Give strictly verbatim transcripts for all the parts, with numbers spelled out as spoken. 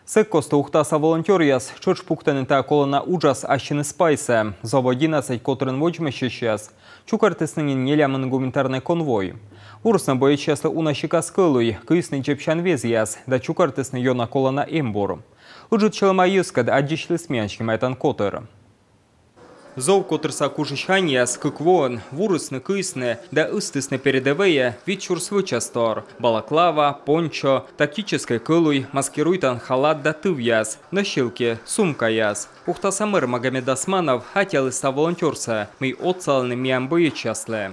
Сэк кості Ухтаса волонтёръяс тшӧтш пуктӧны тайӧ колана уджас ассьыныс пайсӧ. Зэв ёна сідз котырын водзмӧстчысьяс чукӧртісны нин нелямын гуманитарнӧй конвой. Вурисны боечьяслы уна сикас кӧлуй, кыисны дзебсян везъяс да чукӧртісны ёна колана эмбур. Ыджыд сьӧлӧма йӧзкӧд аддзысьліс миян снимайтан котыр. Зэв котырса кужысь аньяс кык воӧн вурисны, кыисны да ыстісны передӧвӧйӧ вит сюрс вӧчастор: балаклава, пончо, тактическӧй кӧлуй, маскируйтан халат да тывъяс, носилки, сумкаяс. Ухтаса мэр Магомед Османов аттьӧаліс тайӧ волонтёрсӧ, мый отсалӧны миян боечьяслы.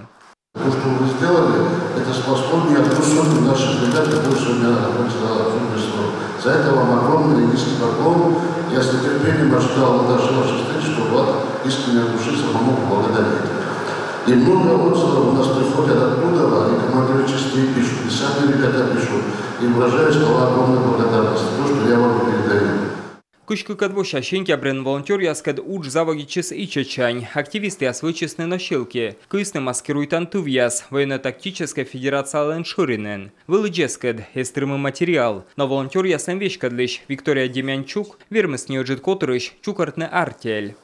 То, что вы сделали, это спасло не одну сотню наших ребят, которые сегодня находятся на службе СВО. За это вам огромный и низкий поклон. Я с нетерпением ожидал нашей вашей встречи, чтобы от искренней души самому поблагодарить. И много отзывов у нас приходят оттуда, и командиры частей пишут, и сами ребята пишут, и выражают слова огромной благодарности. То, что я вам передаю. Кызь кыкӧд вося сентябрын волонтёръяскӧд удж заводитчис ичӧтсянь. Активистъяс вӧчисны носилки, кыисны маскируйтан тывъяс военно-тактическӧй федерациялӧн шӧринын. Вӧлі дзескыд, эз тырмы материал, но волонтёръяслӧн веськӧдлысь Виктория Демьянчук вермис неыджыд котырысь чукӧртны артель.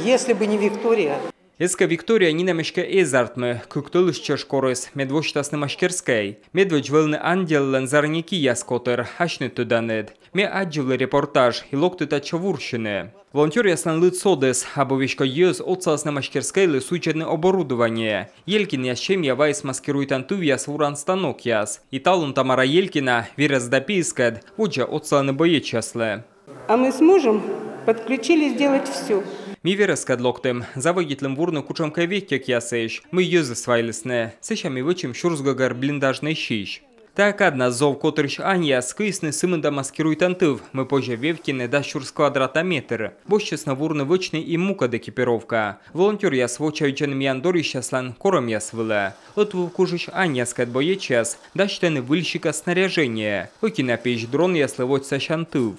Если бы не Виктория. Эськӧ Виктория нинӧм эськӧ эз артмы, кык тӧлысь чӧж корис, мед восьтасны мастерскӧй. Медводз вӧліны «Ангеллӧн» зарни кияс котыр, асьныд тӧданныд. Ме аддзывлі репортаж и локті татчӧ вурсьыны. Волонтёръяслӧн лыд содіс, абу веськодь йӧз отсалісны мастерскӧйлы судзӧдны оборудование. Елькинъяс семья вайис маскируйтан тывъяс вуран станокъяс. И талун Тамара Елькина верӧс да пиыскӧд водзӧ отсалӧны боечьяслы. А мы с мужем подключились делать всё. Ми верӧскӧд локтім, заводитлім вурны кутшӧмкӧ веттьӧкъясысь, мый йӧзыс вайлісны. Сэсся ми вӧчим сюрс гӧгӧр блиндажнӧй сись. Тайӧ каднас зэв котырысь аньяс кыисны сымында маскируйтан тыв, мый позьӧ вевттьыны дас сюрс квадрата метр. Босьтчисны вурны вӧчны и мукӧд экипировка. Волонтёръяс вочавидзӧны миян дорйысьяслӧн корӧмъяс вылӧ. Ӧтвыв кужысь аньяскӧд боечьяс дасьтӧны выль сикас снаряжение. Ӧти на пиысь дронъяслы водзсасян тыв.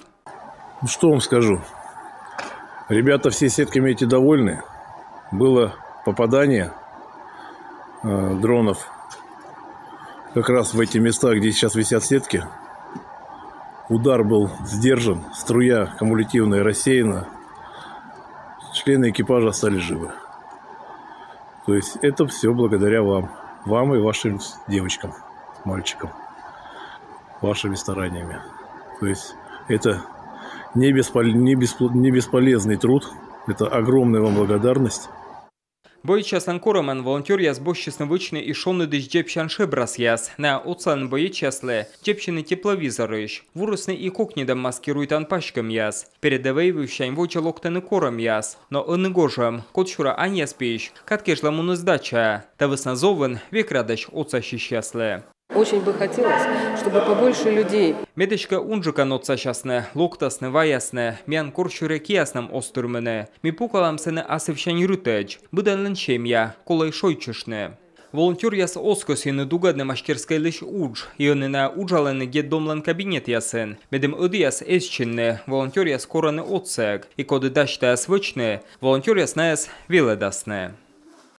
Ну, что вам скажу? Ребята всей сетками эти довольны. Было попадание э, дронов как раз в эти места, где сейчас висят сетки. Удар был сдержан, струя кумулятивная рассеяна. Члены экипажа остались живы. То есть это все благодаря вам. Вам и вашим девочкам, мальчикам. Вашими стараниями. То есть это не, беспол- не, беспл- не бесполезный труд. Это огромная вам благодарность. Боечьяслӧн корӧмӧн волонтёръяс босьтчисны вӧчны и шоныдысь дзебсян шебрасъяс. Найӧ отсалӧны боечьяслы дзебсьыны тепловизорысь. Вурисны и кокньыдӧм маскируйтан паськӧмъяс. Передӧвӧй вывсянь водзӧ локтӧны корӧмъяс. Но ӧні гожӧм, кодсюрӧ аньяс пиысь кад кежлӧ мунӧ сдачаӧ. Та вӧсна зэв век радӧсь отсасьысьяслы. Очень бы хотелось, чтобы побольше людей. Мед эськӧ унджыкӧн отсасясны, локтасны, ваясны, миян корсюрӧ киясным оз тырмыны. Ми пукалам сэні асывсянь рытӧдз. Быдӧнлӧн семья, колӧ шойччыштны. Волонтёръяс оз кӧсйыны дугӧдны мастерскӧйлысь удж, и ӧні найӧ уджалӧны детдомлӧн кабинетъясын, медым ӧдйӧяс эз чинны, волонтёръяс корӧны отсӧг, и коді дась тайӧс вӧчны, волонтёръяс найӧс велӧдасны.